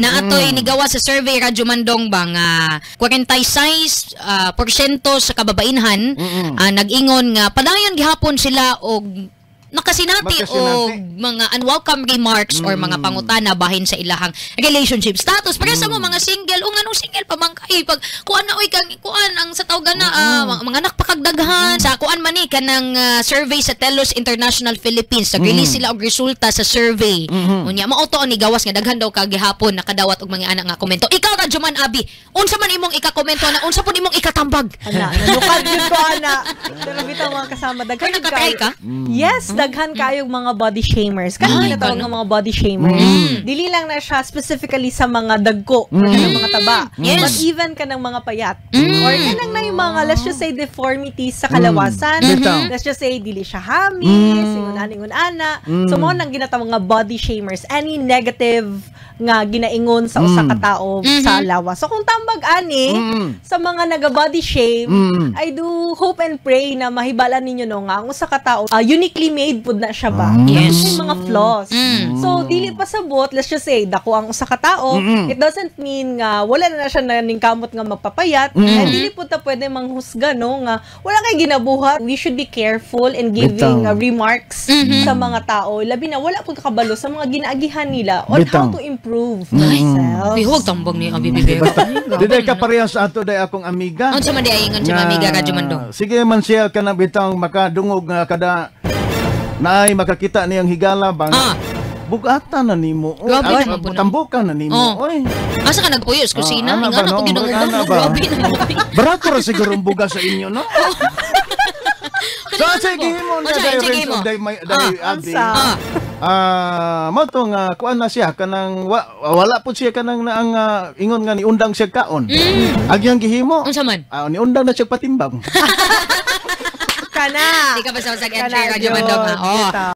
Na atoy nigawa sa survey, Radyo Mandong ba, nga 46 porsyento sa kababainhan nag-ingon nga padayon gihapon sila og nakasinati Makasinati. Og mga unwelcome remarks or mga pangutana bahin sa ilahang relationship status. Pero sa mo mga single, o nganong single pa man kay pag kuan na oy, kang kuan ang sa tawgan na mga anak pa kagdaghan. Sa kuan man ni kanang survey sa Telos International Philippines, nag-release sila og resulta sa survey. Unya mao to ang nigawas nga daghan daw kagihapon nakadawat og mga anak nga komento. Ikaw, Radyoman Abi, unsa man imong ikakomento na, unsa pud imong ikatambag? Ana, nanukad yun ko, ana. Pero bitaw, mga kasama, daghan Pero yun nakatry kayo. Ka? Yes, daghan kayong mga body shamers. Kanang Ay, ginatawag ganun. Nga mga body shamers. Dili lang na siya specifically sa mga dagko or kanang mga taba. But even kanang mga payat. Or kanang na yung mga, let's just say, deformities sa kalawasan. Bitaw. Let's just say, dili siya hamis, ingon ana, ingon ana. So, mao nang ginatawag nga body shamers. Any negative nga ginaingon sa usa ka tao sa lawas. So, kung tambag ani, sa mga naga-body shame, I do hope and pray na mahibalan ninyo, no, nga ang usa ka tao uniquely made pud na siya ba. May mga flaws. So dili pa sabot, let's just say dako ang usa ka tao, it doesn't mean nga wala na siya naningkamot nga magpapayat. And dili pud ta pwede manghusga, no, nga wala kay ginabuhat. We should be careful in giving Bitaw. Remarks sa mga tao. Labi na wala pud kabalo sa mga ginaagihan nila on Bitaw. How to improve themselves. Uy, huwag tambag ni Abi Bibero. Di day ka parehas ato day akong amiga. Unsa man di ay ingon sa mga amiga, Radyo Mandong? Sige man siya kanang bitang makadungog nga kada naay makakita niyang higala bang bugatan na nimo. Oy, Grabe ah, naman po na. Tambukan na nimo. Oh. Oy. Asa ka nagpuyo sa kusina? Ah, ana Nga ba, na no? pag ginang Ana ba? Grabe na. Barato ra siguro ang bugas sa inyo, no? So, sige mo na Unsa, day sige Renzo, mo. day day Abi. Unsa? Ah, mo to nga kuan na siya kanang wala pud siya kanang naang ingon nga niundang siya kaon. Agyang gihimo. Unsa man? Ah, niundang na siya patimbang. Kana. Di ka basta sa Kana entry, Radyo yun. Mandong, ha? Oh. Bitaw.